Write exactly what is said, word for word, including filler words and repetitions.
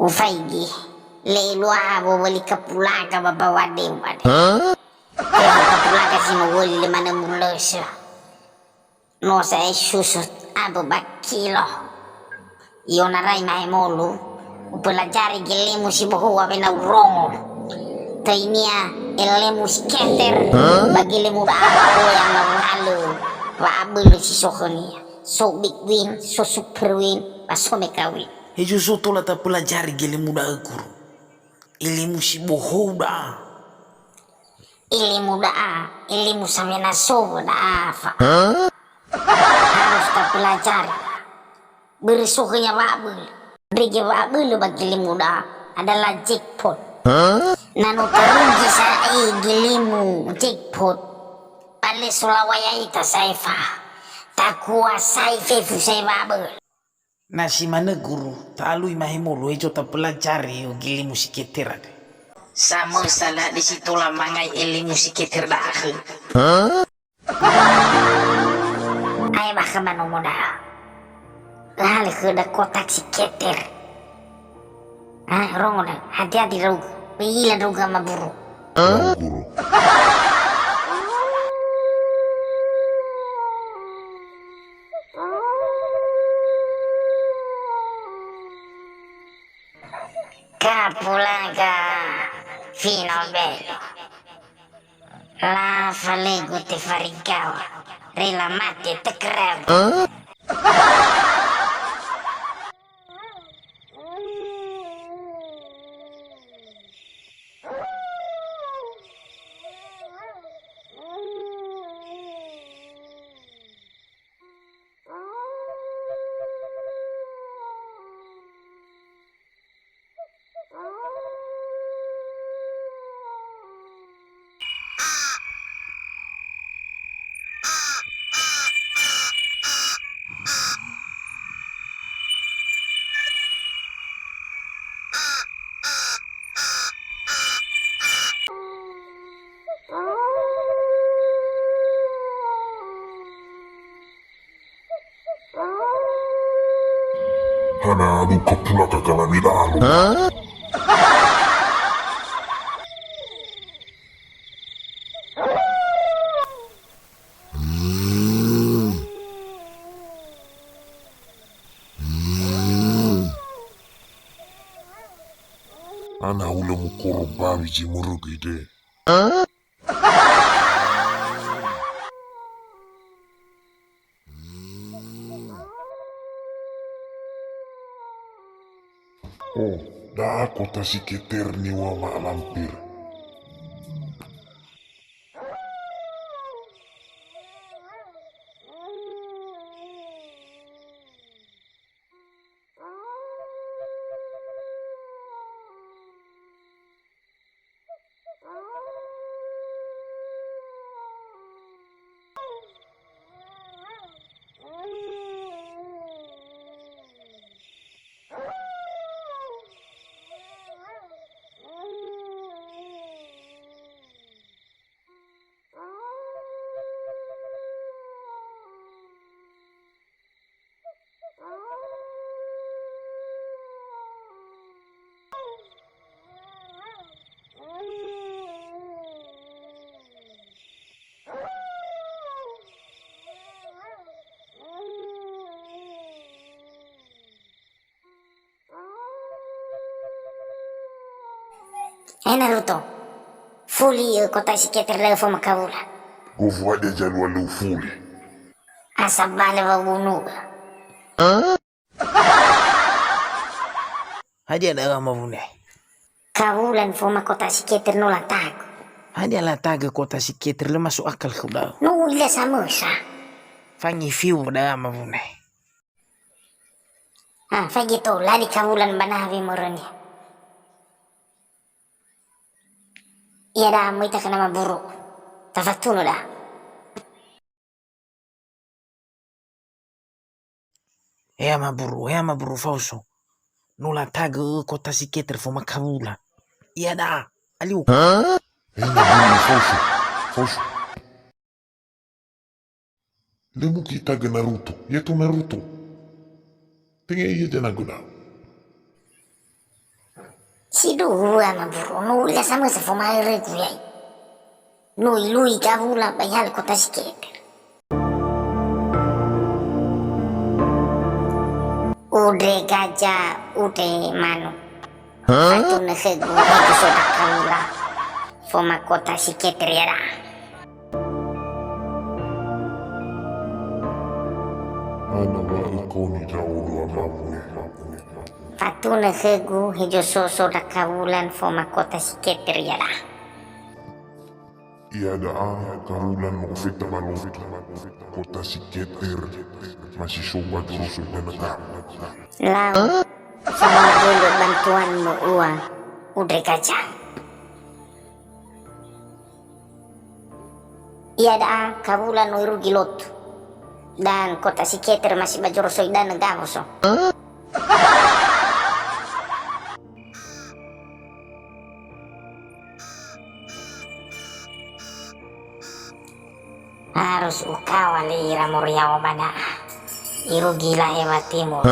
Ufaigi, lö eluaha wowöli kapulaga ba bawa deu andre. Fefu kapulaga si no wöli lö manö mulösö. No sa'ae susu abö ba kilo. I'onarai mahemolu, upelajari gelemu si bohou awena urongo. Töinia elemu si keter, ba gelemu da'a oya ngawalö wa'abölö si so khönia. So Big Win, so Super Win, ba so Mega Win. Hezo so tola tapelajari gelemu da'ö, Guru? Ilmu si bohou da'a. Ilmu da'a, ilmu samena sobo da'a, fa. Harus tapelajari. Börö so khönia wa'abölö. Ndrege wa'abölö ba gelemu da'a adalah jackpot. Na no tarugi sa'ae gelemu jackpot, ba lö solawaya ita sa'ae, fa. Takuasai fefu sa'ae wa'abölö. Na si manö, Guru, ta'alui mahemolu, hezo tapelajari gelemu si keter andre. Samösa lö hadia si tola mangai elemu si keter da'a khöda. Ae bakha ba nomo da'a. Öhalö khöda kotak si keter. Ha, rongo na, hati-hati ndra'ugö. Ö'ila ndra'ugö, Ama Buru. Guru. Kapulaga fino belo. La falegu tefarigawa, rela mate tekrau. Hana adu kapulaga galami da'a. Hana hulö mukoro bawi zi mörögi de. Oh, da'a kota si keter niŵa'ö ma'alampir. He Naruto, fuli yö kota si keter da'ö faoma kawula. Gofu hadia zalua lö ufuli? Asa bale wa'ubunu'ö. Hadia da'ö, Ama Wune? Kawula nifaoma kota si keter no latagö. Hadia latagö kota si keter, lö masuk akal khöu da'ö. No u'ila samösa. Fangi fiu da'ö, Ama Wune. Ah, faigi tola ni kawulan ba naha wemörönia. Iada'a möi takana Ama Buru. Tafatunö da'a. He Ama Buru, he Ama Buru, faoso. No latagö ü kota si keter faoma kawula. Iada'a, alio. He Ama Buru, faoso. Faoso. Lö mugi itagö Naruto, yato Naruto. Tenga ia zanagö da'ö. Tiduhua maburu, no u'ila samösa fomaörögu ya'ia. No ilui gawula ba ihalö kota Siketer. Undre gaja, undre manu. Fatunö khögu hedu so ndra gawula foma kota Siketer ya'ia. Hana wa ökoni ndra'odo amamu. Fatunö khögu hedu so so ndra gawula foma kota Siketer ya'ia. Iada'a gawula no ofeta ba lotu, kota Siketer ma si so ba joro so idanö gawo. Lau, sama gölö bantuanmu ua, undre gaja. Iada'a gawula no irugi lotu, dan kota Siketer ma si ba joro so idanö gawo so. Harus ukawa le ira moriawa ba da'a. Irugi lahewa timur.